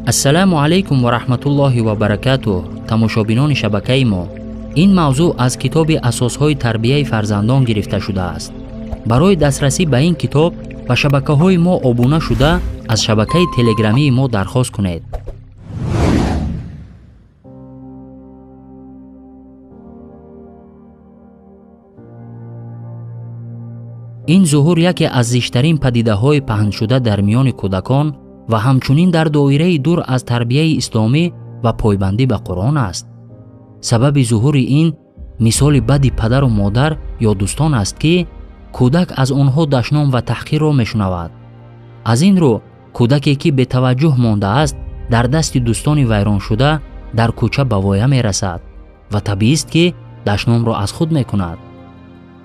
Ассалому алайкум ва раҳматуллоҳи ва баракатуҳ. Тамошобинони шабакаи мо, ин мавзӯъ аз китоби асосҳои тарбияи фарзандон гирифта шудааст. Барои дастрасӣ ба ин китоб ба шабакаҳои мо обуна шуда, аз шабакаи телеграмии мо дархост кунед. Ин зуҳур яке аз зиштарин падидаҳои паҳншуда дар миёни кӯдакон ва ҳамчунин дар доираи дур аз тарбияи исломӣ ва пойбандӣ ба Қуръон аст. Сабаби зуҳури ин мисоли бади падару модар ё дӯстон аст, ки кӯдак аз онҳо дашном ва таҳқирро мешунавад. Аз ин рӯ кӯдаке ки бетаваҷҷӯҳ мондааст, дар дасти дӯстони вайроншуда дар кӯча ба воя мерасад ва табиист, ки дашномро аз худ мекунад.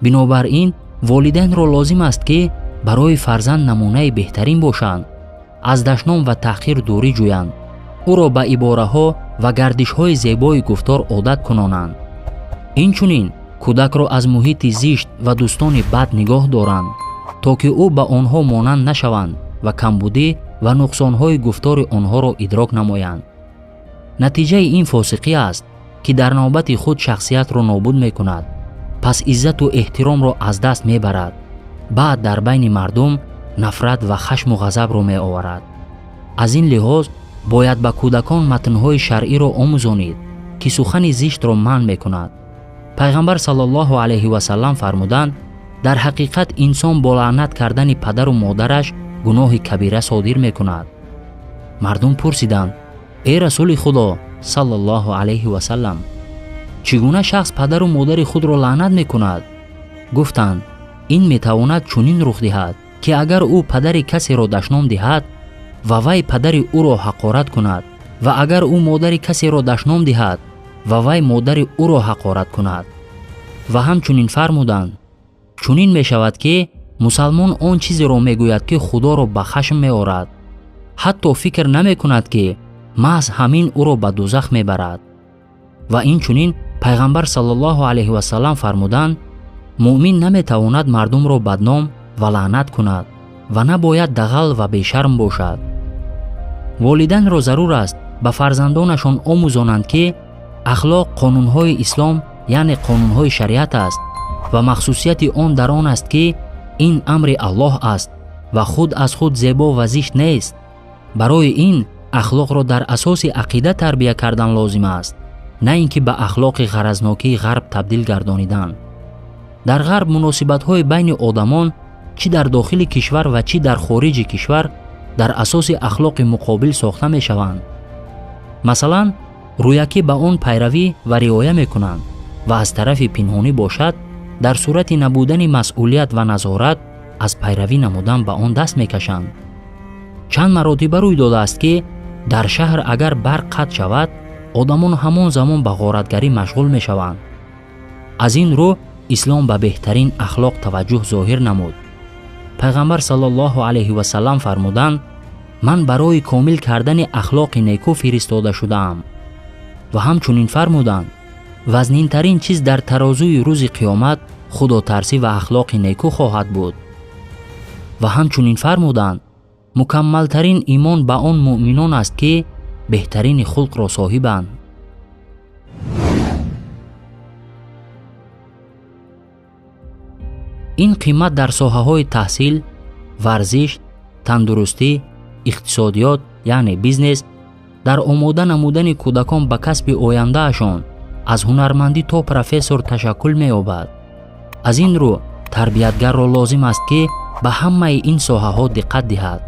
Бинобар ин волидайнро лозим аст, ки барои фарзанд намунаи беҳтарин бошанд, аз дашном ва таҳқир дурӣ ҷӯянд, ӯро ба ибораҳо ва гардишҳои зебои гуфтор одат кунонанд. Инчунин кӯдакро аз муҳити зишт ва дӯстони бад нигоҳ доранд, то ки ӯ ба онҳо монанд нашаванд ва камбудӣ ва нуқсонҳои гуфтори онҳоро идрок намоянд. Натиҷаи ин фосиқӣ аст, ки дар навбати худ шахсиятро нобуд мекунад, пас иззату эҳтиромро аз даст мебарад, баъд дар байни мардум нафрат ва хашму ғазабро меоварад. Аз ин лиҳоз бояд ба кӯдакон матнҳои шаръиро омӯзонид, ки сухани зиштро манъ мекунад. Пайғамбар саллаллоҳу алайҳи васаллам фармуданд: дар ҳақиқат инсон бо лаънат кардани падару модараш гуноҳи кабира содир мекунад. Мардум пурсиданд: эй расули Худо саллаллоҳу алайҳи васаллам, чӣ гуна шахс падару модари худро лаънат мекунад? Гуфтанд: ин метавонад чунин рух диҳад, ки агар ӯ падари касеро дашном диҳад ва вай падари ӯро ҳақорат кунад, ва агар ӯ модари касеро дашном диҳад ва вай модари ӯро ҳақорат кунад. Ва ҳамчунин фармуданд: чунин мешавад, ки мусалмон он чизеро мегӯяд, ки Худоро ба хашм меорад, ҳатто фикр намекунад, ки маҳз ҳамин ӯро ба дӯзах мебарад. Ва инчунин пайғамбар саллаллоҳу алайҳи васаллам фармуданд: муъмин наметавонад мардумро бадном ва лаънат кунад ва набояд дағал ва бешарм бошад. Волидайнро зарур аст ба фарзандонашон омӯзонанд, ки ахлоқ қонунҳои ислом, яъне қонунҳои шариат аст ва махсусияти он дар он аст, ки ин амри Аллоҳ аст ва худ аз худ зебо ва зишт нест. Барои ин ахлоқро дар асоси ақида тарбия кардан лозим аст, на ин ки ба ахлоқи ғаразнокии ғарб табдил гардонидан. Дар ғарб муносибатҳои байни одамон чӣ дар дохили кишвар ва чӣ дар хориҷи кишвар дар асоси ахлоқи муқобил сохта мешаванд. Масалан, рӯякӣ ба он пайравӣ ва риоя мекунанд ва аз тарафи пинҳонӣ бошад, дар сурати набудани масъулият ва назорат аз пайравӣ намудан ба он даст мекашанд. Чанд маротиба рӯй додааст, ки дар шаҳр агар барқ қатъ шавад, одамон ҳамон замон ба ғоратгарӣ машғул мешаванд. Аз ин рӯ ислом ба беҳтарин ахлоқ таваҷҷӯҳ зоҳир намуд. Пайғамбар саллаллоҳу алайҳи васаллам фармуданд: ман барои комил кардани ахлоқи некӯ фиристода шудаам. Ва ҳамчунин фармуданд: вазнинтарин чиз дар тарозуи рӯзи қиёмат худотарсӣ ва ахлоқи некӯ хоҳад буд. Ва ҳамчунин фармуданд: мукаммалтарин имон ба он муъминон аст, ки беҳтарини хулқро соҳибанд. Ин қимат дар соҳаҳои таҳсил, варзиш, тандурустӣ, иқтисодиёт, яъне бизнес, дар омода намудани кӯдакон ба касби ояндаашон аз ҳунармандӣ то профессор ташаккул меёбад. Аз ин рӯ тарбиятгарро лозим аст, ки ба ҳамаи ин соҳаҳо диққат диҳад.